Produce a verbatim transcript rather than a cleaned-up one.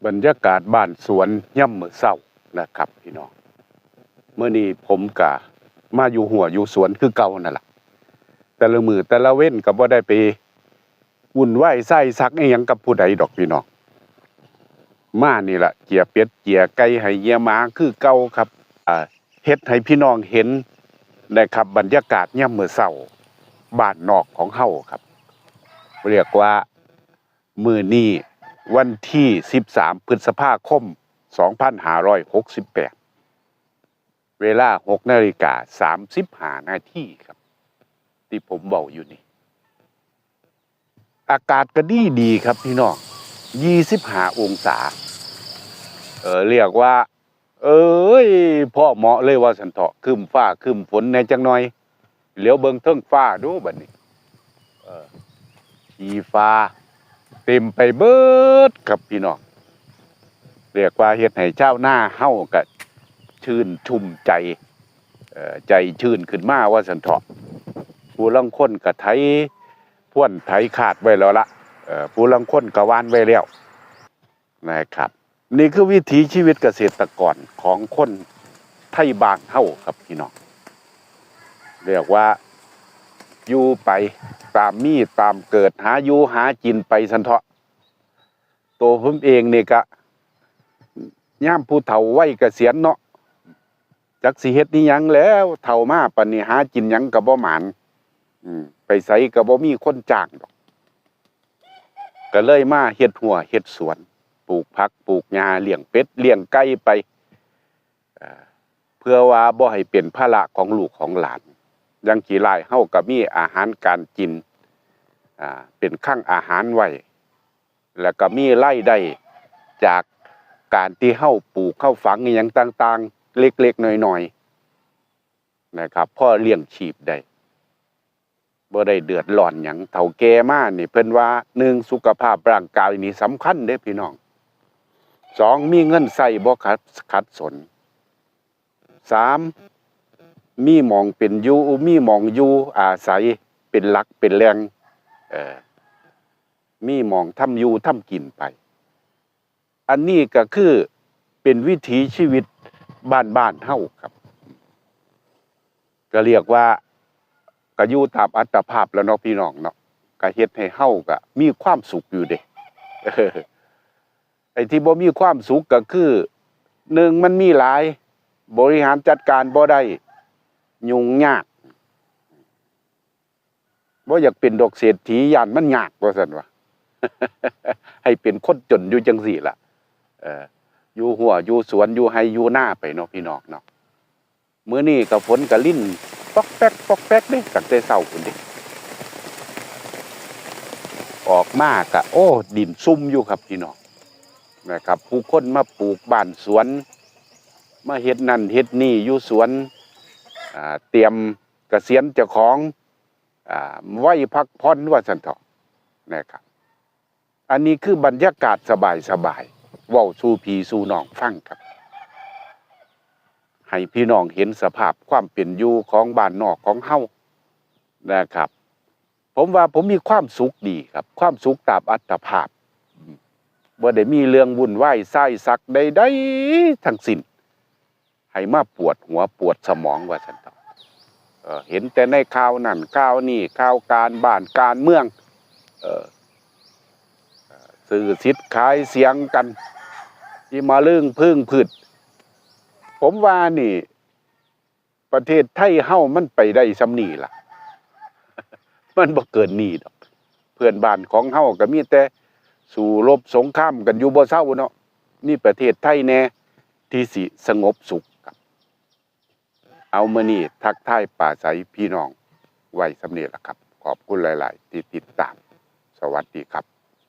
บรรยากาศบ้านสวนยามมื้อเช้านะครับพี่น้อง มื้อนี้ผมกะมาอยู่หัวอยู่สวนคือเก่านั่นล่ะ แต่ละมื้อแต่ละเว็นก็บ่ได้ไปวุ่นวายไส้ซักอีหยังกับผู้ใดดอกพี่น้อง มานี่ล่ะ เจียเป็ดเจียไก่ให้เยียหมาคือเก่าครับ อ่า เฮ็ดให้พี่น้องเห็นนะครับ บรรยากาศยามมื้อเช้าบ้านนอกของเฮาครับ เรียกว่ามื้อนี้วันที่สิบสาม พฤษภาคม สองพันห้าร้อยหกสิบแปด เวลา หกนาฬิกาสามสิบห้านาทีครับ ที่ผมเว้าอยู่นี่ อากาศก็ดีดีครับพี่น้อง ยี่สิบห้าองศา เออ เรียกว่า เอ้ย พอเหมาะเลยว่าซั่นเถาะ ครึ้มฟ้าครึ้มฝนแหน่จักหน่อย เหลียวเบิ่งเทิงฟ้าดูบัดนี้ เออ สีฟ้าเต็มไปเบิดครับพี่น้อง เรียกว่าเฮ็ดให้ชาวนาเฮาก็ชื่นชุ่มใจ เอ่อ ใจชื้นขึ้นมาว่าซั่นเถาะ ผู้ลางคนก็ไถพรวนไถคาดไว้แล้วละ เอ่อ ผู้ลางคนก็หว่านไว้แล้วนะครับ นี่คือวิถีชีวิตเกษตรกรของคนไทบ้านเฮาครับพี่น้อง เรียกว่าอยู่ไปตามมีตามเกิด หาอยู่หากินไปซั่นเถาะ ตัวผมเองนี่กะยามผู้เฒ่าวัยเกษียณเนาะ จักสิเฮ็ดอิหยังแล้ว เฒ่ามาปานนี้หากินหยังก็บ่หมาน อืม ไปไสก็บ่มีคนจ้างดอก ก็เลยมาเฮ็ดหัวเฮ็ดสวน ปลูกผักปลูกหญ้า เลี้ยงเป็ดเลี้ยงไก่ไป เอ่อ เพื่อว่าบ่ให้เป็นภาระของลูกของหลาน อย่างขี้ร้ายเฮาก็มีอาหารการกิน อ่า เป็นคลังอาหารไว้ แล้วก็มีรายได้จากการที่เฮาปลูกเฮาฝังอิหยังต่างๆ เล็กๆ น้อยๆ นะครับ พอเลี้ยงชีพได้ บ่ได้เดือดร้อนหยัง เฒ่าแก่มานี่เพิ่นว่า หนึ่ง สุขภาพร่างกายนี่สำคัญเด้พี่น้อง สอง มีเงินใช้บ่ขัด ขัดสน สาม มีหม่องเป็นอยู่ มีหม่องอยู่อาศัยเป็นหลักเป็นแหล่ง เอ่อ มีหม่องทำอยู่ทำกินไป อันนี้ก็คือเป็นวิถีชีวิตบ้านๆ เฮาครับ ก็เรียกว่าก็อยู่ตามอัตภาพแล้วเนาะพี่น้องเนาะ ก็เฮ็ดให้เฮาก็มีความสุขอยู่เด้ ไอ้ที่บ่มีความสุขก็คือ หนึ่ง มันมีหลาย บริหารจัดการบ่ได้ ยุ่งยาก บ่อยากเป็นดอกเศรษฐี ย้านมันยาก ว่าซั่นวะ ให้เป็นคนจนอยู่จั่งซี้ล่ะ เอ่อ อยู่หัวอยู่สวน อยู่ไร่อยู่นาไปเนาะพี่น้องเนาะ มื้อนี้ก็ฝนก็รินป๊อกแป๊กป๊อกแป๊กเด้ ตั้งแต่เช้าพู้นเด้ ออกมาก็ โอ้ ดินซุ่มอยู่ครับพี่น้อง นะครับ ผู้คนมาปลูกบ้านสวน มาเฮ็ดนั่นเฮ็ดนี่อยู่สวน อ่า เตรียมเกษียณเจ้าของ อ่า ไว้พักผ่อนว่าซั่นเถาะ นะครับ อันนี้คือบรรยากาศสบายๆ เว้าสู่พี่สู่น้องฟังครับ ให้พี่น้องเห็นสภาพความเป็นอยู่ของบ้านนอกของเฮานะครับ ผมว่าผมมีความสุขดีครับ ความสุขตามอัตภาพ อืม บ่ได้มีเรื่องวุ่นวายไส้ซักใดๆ ทั้งสิ้น ให้มาปวดหัวปวดสมองว่าซั่นเถาะ เอ่อ เห็นแต่ในข่าวนั่นข่าวนี่ ข่าวการบ้านการเมือง เอ่อ เอ่อ ซื้อสิทธิ์ขายเสียงกัน อิมาลึงพึ่งพืด ผมว่านี่ ประเทศไทยเฮามันไปได้ส่ำนี้ล่ะ มันบ่เกินนี้ดอก เพื่อนบ้านของเฮาก็มีแต่สู้รบสงครามกันอยู่บ่เซาเนาะ มีประเทศไทยแน่ที่สิสงบสุขครับ เอามื้อนี้ทักทายปราศรัยพี่น้องไว้ส่ำนี้ล่ะครับ ขอบคุณหลายๆ ที่ติดตาม สวัสดีครับ